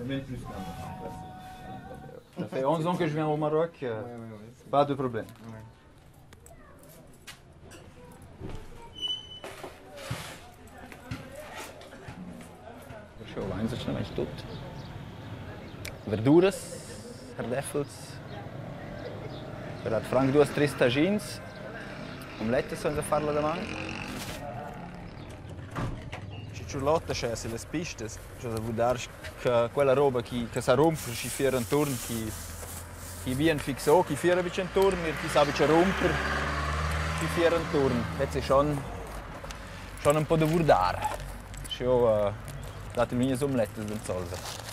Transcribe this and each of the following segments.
Même plus Ça fait 11 ans que je viens au Maroc, pas de problème. Schon eigentlich tut. Verduras, herdäffels. Per dat franc duas tres tagins. Omelettes senza farla daman. Schi tschurlotta sche sillas pistas, scha sa vudar che quella roba chi che sa rumper schi fiera inturn chi chi bien fixo, chi fiera buc enturn, er chi sa buca rumper, chi fiera enturn. Lez è schon schon ün po da vurdar. Schi eu dat in mias omlettas d'ensolver.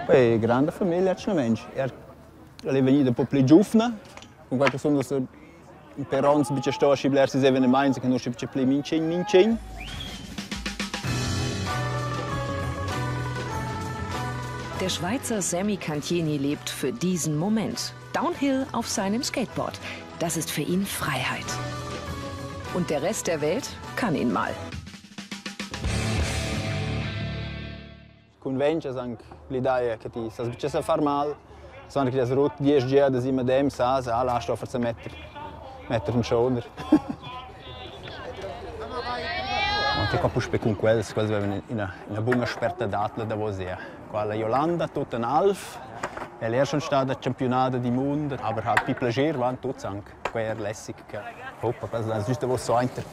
Poi granda famiglia atgnamaing. Er el è vegnida un po pli giuvna, cunquai che sun ussa per ons buca sto aschi blers ils evenimaints che nu schi buca pli minch'in minch'in. Der Schweizer Sammy Cantieni lebt für diesen Moment. Downhill auf seinem Skateboard. Das ist für ihn Freiheit. Und der Rest der Welt kann ihn mal. Cunvegnas anc l'ideia che ti sas buca sa far mal, sondern che ti has rut diesch giadas il medem, sas, ah, là sto forsa metter metter ün schoner. Anche qua puspè cun quels, quels avevan ina ina buna spertadad là davos er. Qua la Jolanda tut en alv, ella è schon stada campiunada di mund, aber hat pi plascher van tuts anc. Quei er lässig che hoppa, quels das giust davos suenter.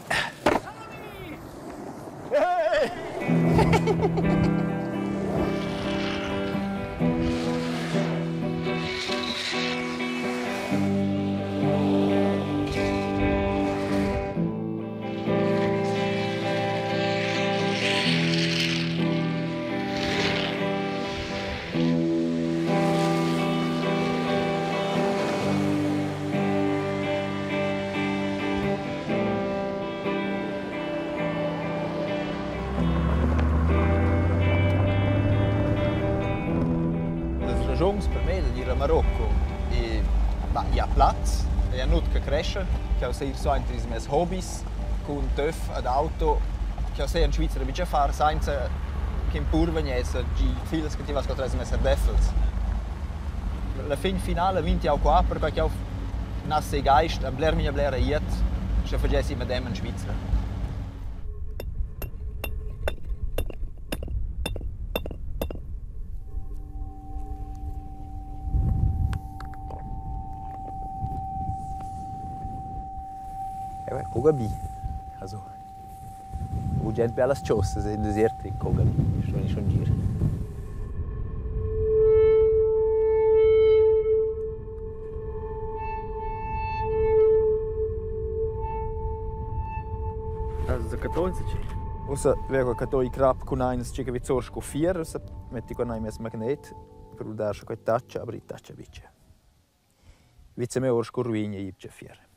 Las ragiuns per me dad ir a Marocco è bah, i ha plaz, i ha nut che crescha, ch'jau sai ir suenter ils mes hobis cun töf ad auto, ch'jau sai en Svizra buca far sainza ch'in pur vegness e tgi filas che ti vas qua tras mes ardeffels. La fin finala vint jau qua perquai ch'jau na sei geist a bler mia blera iet, sche fagessi medem en Svizra. Eh Kogabi. Also, gugent bellas chosas in desert in Kogabi, sto schon dir. Also 14. Ussa veva cattò il crap cun eins che vi zor sco fier, ussa metti qua nai mes magnet per udar sche quei taccia, aber i taccia bice. Vice me or sco ruigna i fier.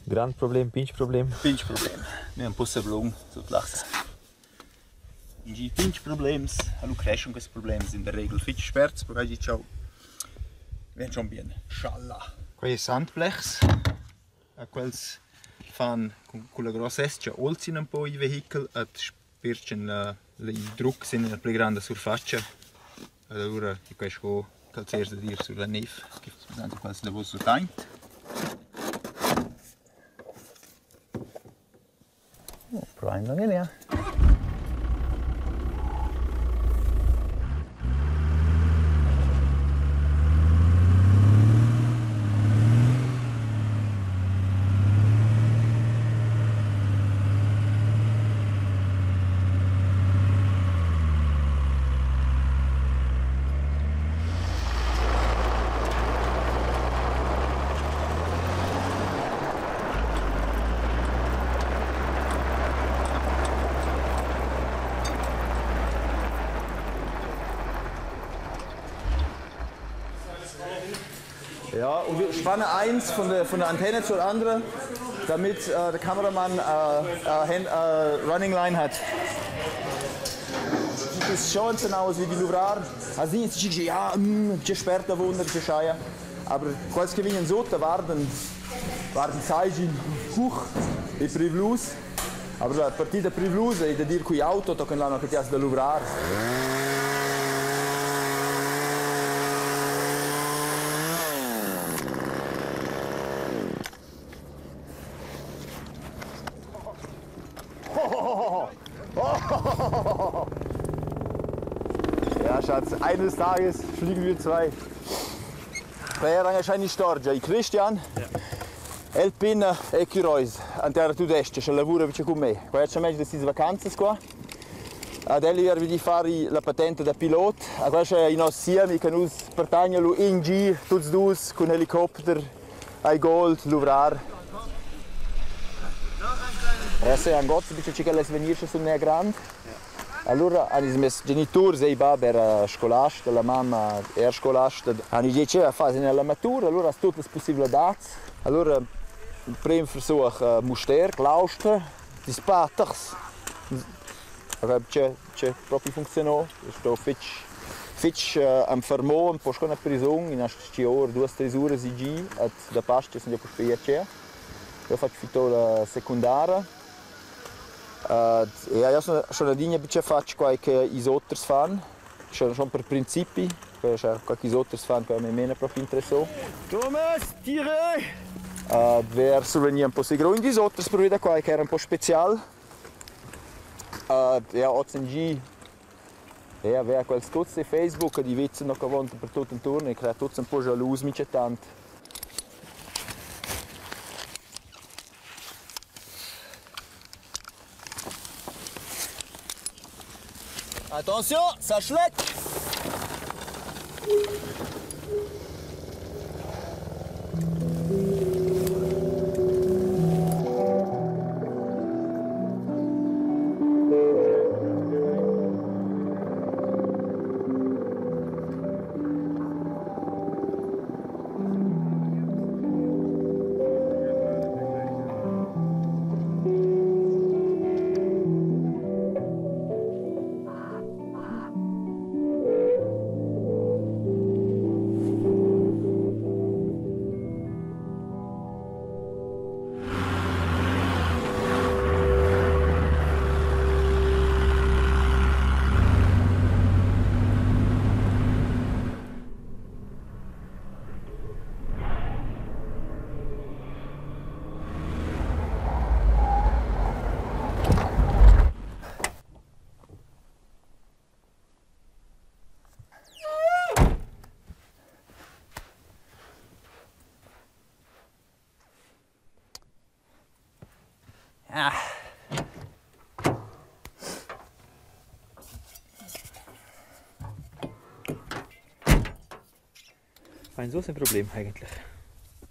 Grand problem, pign problem. Pign problem. Mir han pussablun sut las. In gi pigns problems, lu creschan quests problems in der Regel fitg sperts, perquai gi ch'jau vegn schon bien schalla. Quei è sandblechs. A quels fan cun culla grossezia olzin ün po il vehichel et spirtschen la il druck sin üna pli granda surfatscha. Ed alura è quai sco calzers dad ir sur la neiv che fan quels davos sut aint. Provain da vegnir. Ja, und wir spannen eins von der Antenne zur anderen, damit der Kameramann Running Line hat. Das ist schon so aus wie die Luvrar. Also nicht, ja, c'è sperta Wunder, c'è Scheia. Aber quels che vegnan sotto warten, warten Seijin, huch, e privlus. Aber la partita privlusa è da dir qui auto toccano l'anno che ti has da luvrar. Ja, Schatz, eines Tages fliegen wir zwei. Per è una storia. I Christian, ja. El Pinna e Chirois, an terra tudesca, che lavora vicino con me. Qua c'è meglio di vacanze qua. Ad elli ervi di fare la patente da pilot. A qua c'è i nostri siami che nus pertagnano in G, tutti due, con helicopter, ai gold, luvrar. Adesso è un gozzo, perché che le venire sono ne grande. Allora, hanno i miei genitori, i babbo era scolasta, la mamma era scolasta, hanno detto che fare nella matura, allora tutte le possibilità. Allora, il primo versuch Muster, Claustra, die Spaters. Aber c'è proprio funzionò, sto fitch fitch am fermo, un po' schon a prison, in asti ore, 2 o 3 ore si gi, at da pasta sono già più. Io faccio fitto la secondaria. Ja, io sono schon eine Dinge faccio qualche isotters fan, schon per principi, qualche isotters fan che a me meno proprio interessò. Thomas, tire! Wer souvenir un po' si grund isotters per wieder qualche era un po' special. Ja, OCNG. Ja, wer quels tuts di Facebook di witze noch gewohnt per tutto intorno, ich creo tutti un po' jaloux mi c'è tanto. Attention, ça schlägt! Ah. Fein so ist ein Problem eigentlich.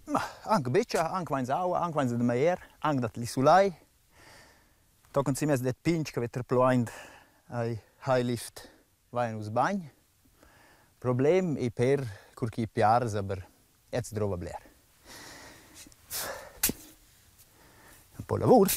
Ma, anche beccia, anche wenn auch, anche wenn sie Meier, anche dat Lisulai. Da kan sie mir det pinch che vetter ploind ai high lift vai us bagn. Problem è per curchi piars, aber jetzt drova bler. Un po' lavoro.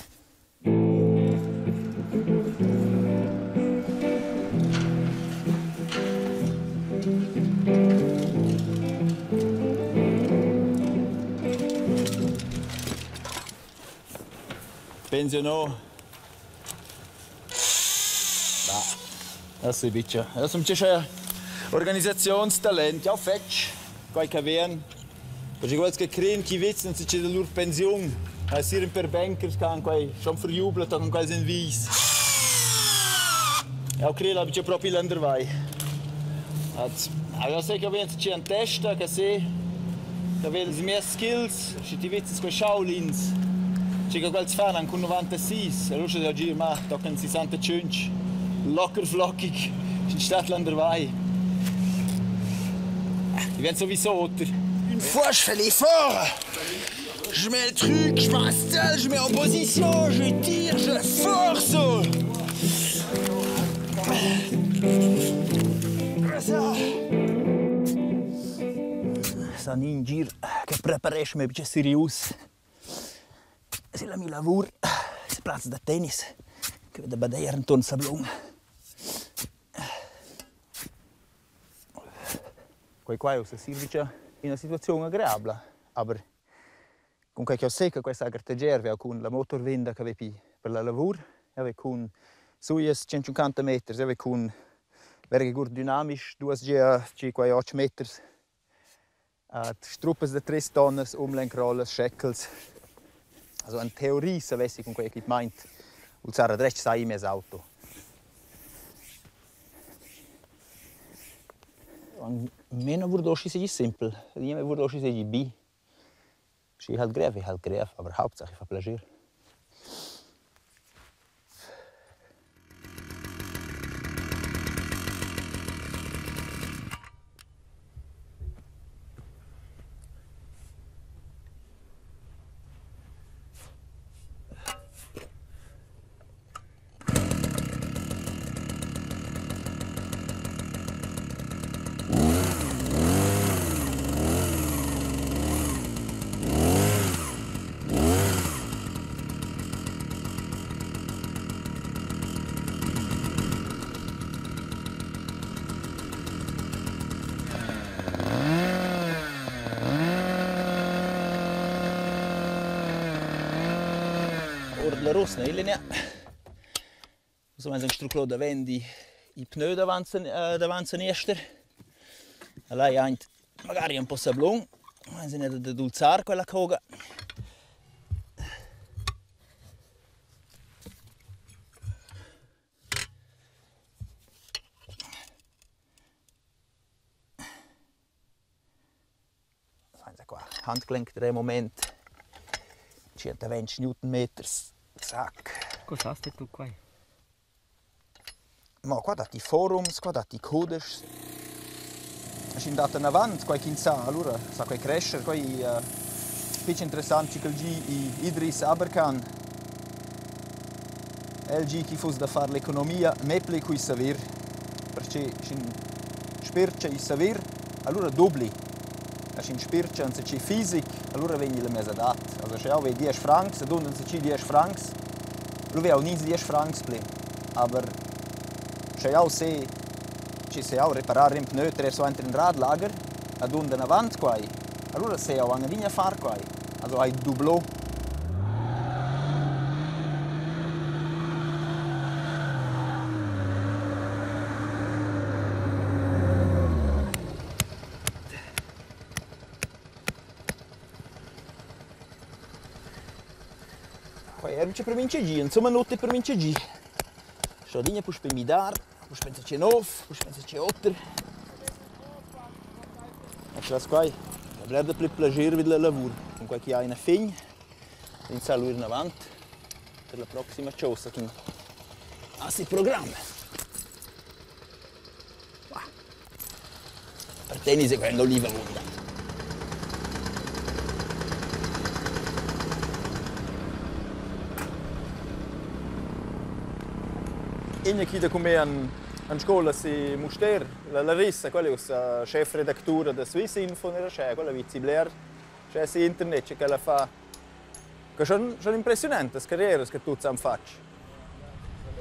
Pensionò. Das ist bitte. Das ist ein Organisationstalent. Ja, fetch. Qualche ven. Perché quels che creen chi vezzan se c'è la loro pensione. Siren per bankers kan quei schon verjubelt con quels in vis. Ja, credo che proprio l'andervai. Also sai che ven c'è in testa che se che ven le mie skills, se ti vezzes quei Shaolins. C'è che quels fan anche 96, allora c'è da dire ma toccano 65. Locker flockig, in Stadtlanderwei. Die werden sowieso oder. Une fois, je fais l'effort. Je mets le truc, je m'installe, je mets en position, je tire, je force. Ça. San in gir che preparesch me buca serius silla mia lavur sil plaz da tennis che da bader entuorn sablun. Quei qua è ussa sirvicha ina situaziun agreabla, aber cunquei ch'jeu sai che quei sa gartegiar vi cun la motorvinda che vegn per la lavur, jeu cun suies 150 meters, jeu cun vergegur dynamisch duas gia circa 8 meters. Struppas da tres tonnas, umlenkrollas, scheckels. Also en teoria savessi cun quei equipmaint alzar a dretg sai mes auto. Meno vurdoschi seigi simpel, io vurdoschi seigi bi. Schi halt grev, ich halt grev, aber Hauptsache ich fa plascher. Ord la Rusna, igl è Insomma, es ün struclò davent i pneu davant davant sanester. Là è aint magari ün po sablun, insomma da dulzar quella coga. Qua Handgelenk Drehmoment 120 Newtonmeters, zac. Co sast ti tu quai? Ma qua datti forums, qua datti cudeschs. Sch'in dat enavant quai ch'ins sa, alura sa quai crescher. Quai è fitg interessant che quel gi Idris Aberkan el gi chi fuss da far l'economia me pli cui saver, perche sch'in spert cha i saver, alura dubli. E sch'in spiert cha insatgi fisic, alura vegni la mesadad. Also sche jau vei diesch francs e dun insatgi diesch francs, lu vei jau nins diesch francs pli. Aber sche jau sei che se jau reparar in pneu trer suenter in radlager e dun danavant quai, alura sai jau anc adina far quai. Also hai dublò. Quai era per mincha gi, insomma not per mincha gi. Sto adina puspei midar, puspei enzatgei nov, puspei enzatgei oter. E tras quai bler dapli plascher vid la lavur, cunquai chi ha ina fin, ins sa lu ir inavant per la proxima chosa ch'in ha si program. Per tennis è quella oliva avunda. Igna chi da cun me an, an scoula si Mustér, la Larissa, quella è ussa schefredactura da Swissinfo ner uschè, quella vizzi bler, sche si internet, che ch'ella fa. Che schon, schon impressiunantas carrieras che tuts han fatg.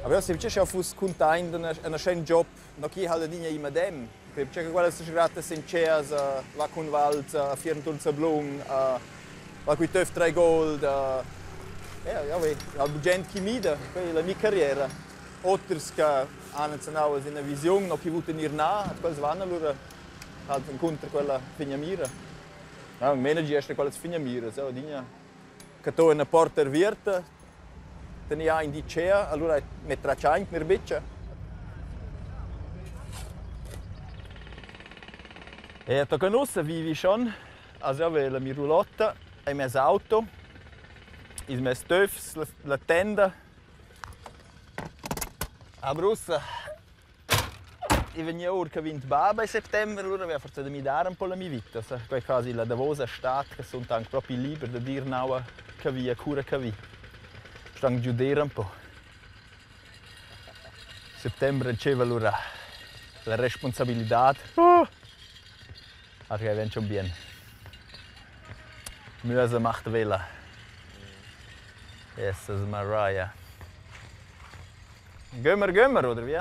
Aber io se sch'jau fuss cuntaint en en schen job, no chi ha'l adina il medem. Perché quella es grata sinceras, va cun Valz, a Firntun Sablun, va cui töf tre gold. Ja, ja, weh, ha gugent chi mida, quella è la mia carriera. Oters che han enzanau ina visiun, no chi vutan ir na, quels van allura halt encunter quella finamira. Ja, un manager è quella finamira, so, adina che tu una porta averta, tenia in dicea, allura metterà aint mir bitscha. E tocca ussa vivi schon. Also io avevo la mia roulotte e mes auto, ils mes töfs, la, la tenda. Aber ussa i vegnia our che vint baba in settember, allura aveva forsa da midar un po la mia vita. Sa, quai quasi la davosa stad che sun anc propi liber da dir naua che vi e cura che vi. Sto anc giuder un po. Settembre entscheiva allura la responsabilidad. Uh! Ach, vegn schon bien. Mühsam macht Welle. Jesus Maria. Gehen wir, gehen wir, oder wie?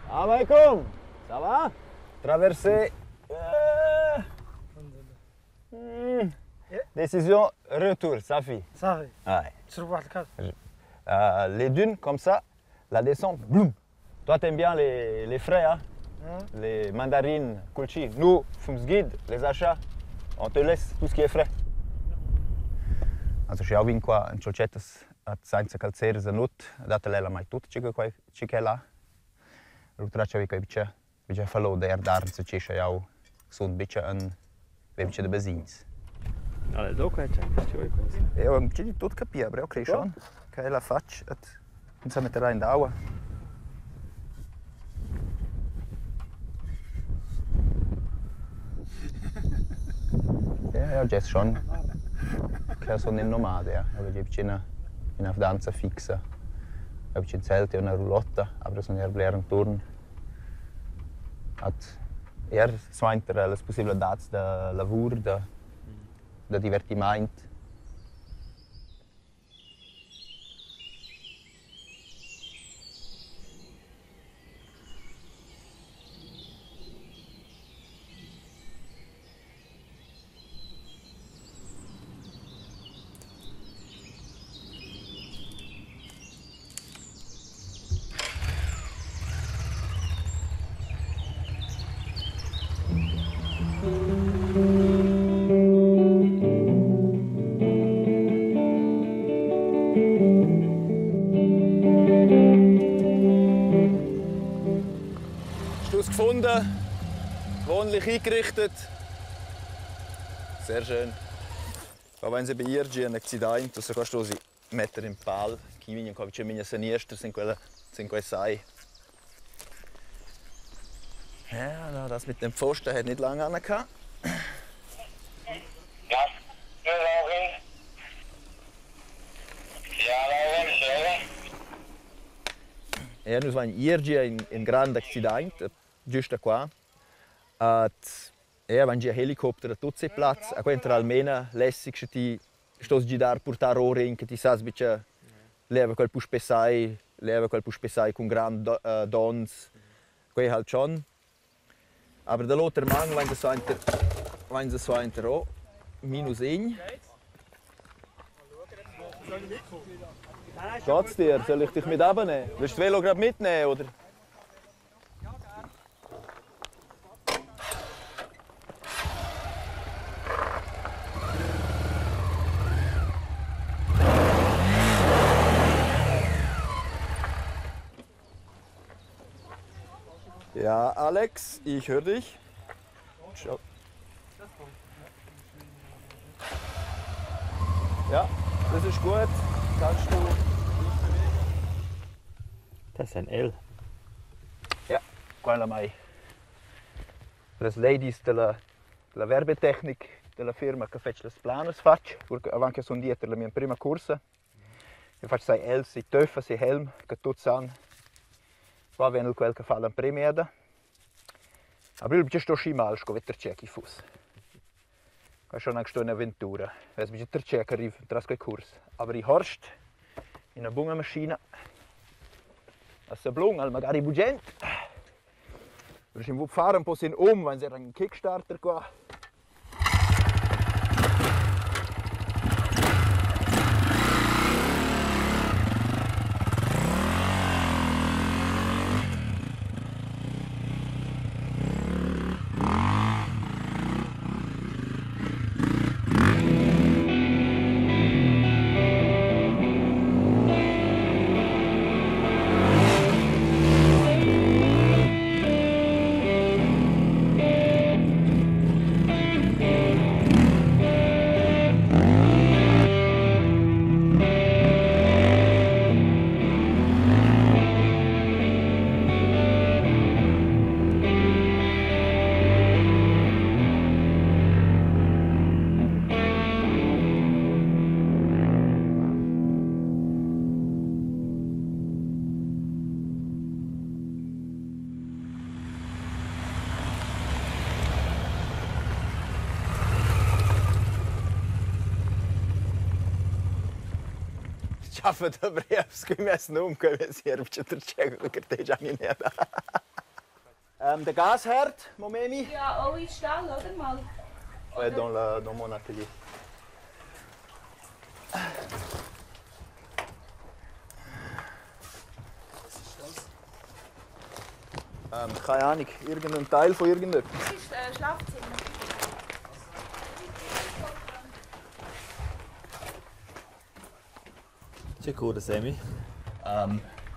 Salam alaikum. Ça va? Traversée. Décision, retour, Safi. صافي Ouais. تشرب واحد الكاس Les dunes, comme ça, la descente, bloum. Toi, t'aimes bien les frais, hein? Les mandarines, kulchi. Nous, Fumsguide, les achats, on te laisse tout ce qui est frais. Also, schau vin qua in ciolcettas at senza calzeres a nut, data lella mai tut cica quai cica là. Rutraccia vi quai bice, bice fallo der dar se cescha jau sun bice en ve bice de besins. Alle do qua c'è, ci vuoi cosa. Eu am ci tut capia, aber eu crei schon, che la facc at insa metterà in d'aua. Ja, ja, gest schon. Che sono in nomade, ja. Aber ich habe una danza fixa. Ich habe ein Zelt e una roulotte, aber sono er bler turn. At er suenter las possibilidades de lavur, de divertiment. Hast du es gefunden? Wohnlich eingerichtet. Sehr schön. Aber wenn sie bei ihr gehen, dann sie da in, so kannst du sie mettere in pal, chi vignan qua vicino a sinistra, sind quella, sind quei sei. Ja, no, das mit dem Pfosten hat nicht lange angehabt. Ja, Lauren. Ja, Lauren, sorry. Ja, nus vain ir in grand accident, giusto qua. At ja, van gia helicopter a tutti i plats, a quentra almeno lässig se ti stos gidar portar ore in che ti sas bice leva quel pus pesai, leva quel pus pesai con grand dons, quei halt schon. Aber dall'altra man van so enter van so enter oh, minus in. Geht's dir? Soll ich dich mit abnehmen? Willst du das Velo gerade mitnehmen, oder? Ja, Alex, ich höre dich. Ciao. Ja, das ist gut. Kannst du dich bewegen? Das ist ein L. Ja, quella mai. Les ladies della, della Werbetechnik della firma che faccio les planos faccio, perché avanti che sono dietro la mia prima corsa. Io faccio sai L, si töffa, si helm, che tutti sanno. Qua viene quel che fa la premiera. Aber il sto sci mal, sco vetter c'è chi fuss. Qua schon anche sto un'avventura. Es bi der che arriva tras quei kurs. Aber ich horst in una buona macchina. A Sablon al magari bugent. Riusciamo a fare un po' sin um, wenn sie einen Kickstarter qua. Tschaffa da brevs cun mes num, quei vess era buca tertgau che gartegia ni da. Der Gasherd, Momemi? Ja, auch im Stall, oder mal? Ouais, dans mon atelier. Keine Ahnung, irgendein Teil von irgendetwas. Das ist Schlafzimmer. Tge cura, Semi?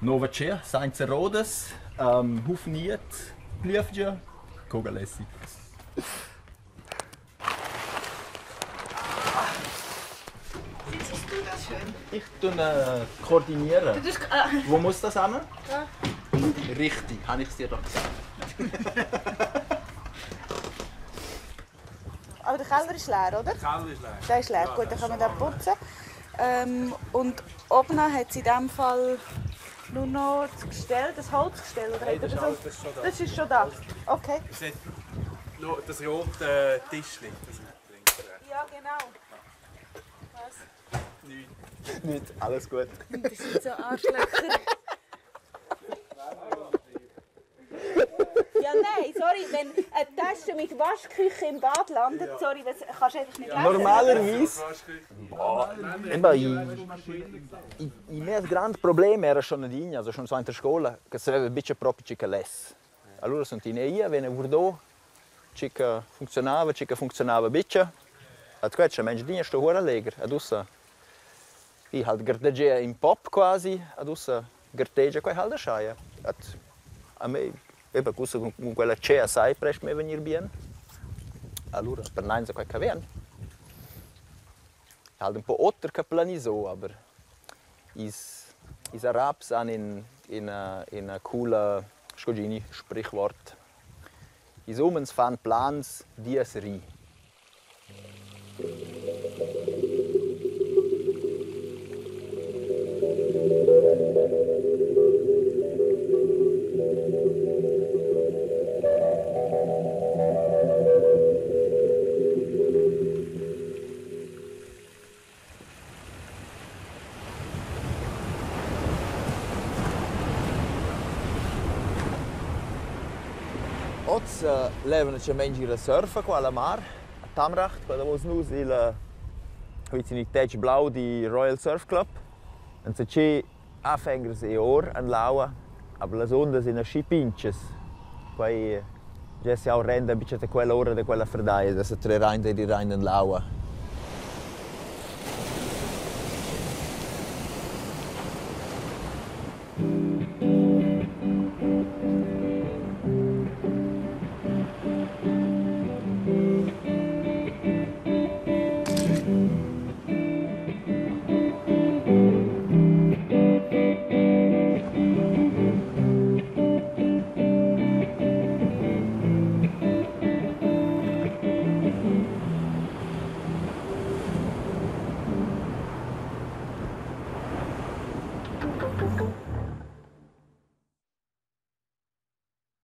Nova tschea, sainza rodas, Haufen niet, plievgia, cogalessi. Siehst du das schön? Ich tue koordinieren. Du tust, ah, Wo muss das hin? Da. Richtig, habe ich es dir doch gesagt. Aber der Keller ist leer, oder? Der Keller ist leer. Der ist leer. Gut, dann kann man den putzen. Und oben hat sie in diesem Fall nur noch das Gestell, das Holzgestell, oder? Nein, hat das er ist alles, das ist schon da. Das ist schon da. Okay. Es hat noch das rote Tischli, das ist links. Ja, genau. Was? Nichts. Nicht, alles gut. Das sind so Arschlöcher. Ja, nein, sorry, wenn eine Tasche mit Waschküche im Bad landet, sorry, das kannst du einfach nicht lesen. Normalerweise. Eben, i mes grand problem era schon adina, also schon so in der scuola, che saveva bice proprio cica less. Allora sono in ia, venne vurdò, cica funzionava, cica funzionava bice. Ad questa mensch dina sto ora alleger, ad ussa. I halt gartegea in pop quasi, ad ussa gartegia quai halt schaia. Ad a me eben cussa con quella cea sai prest me venir bien. Allora per nein so quai che ven. Halt un po otter che planiso, aber is Arabs han in coola scogini Sprichwort. Is umens fan plans dies ri. Oz levano c'è mengi la surfa qua alla mar, a Tamracht, qua davos nus il il tetg blau di Royal Surf Club. Und se c'è anfängers e or an l'aua, aber las ondas in aschi pinches. Quai già si au renda bice quella ora de quella fredaia, da se tre rein di rein in l'aua.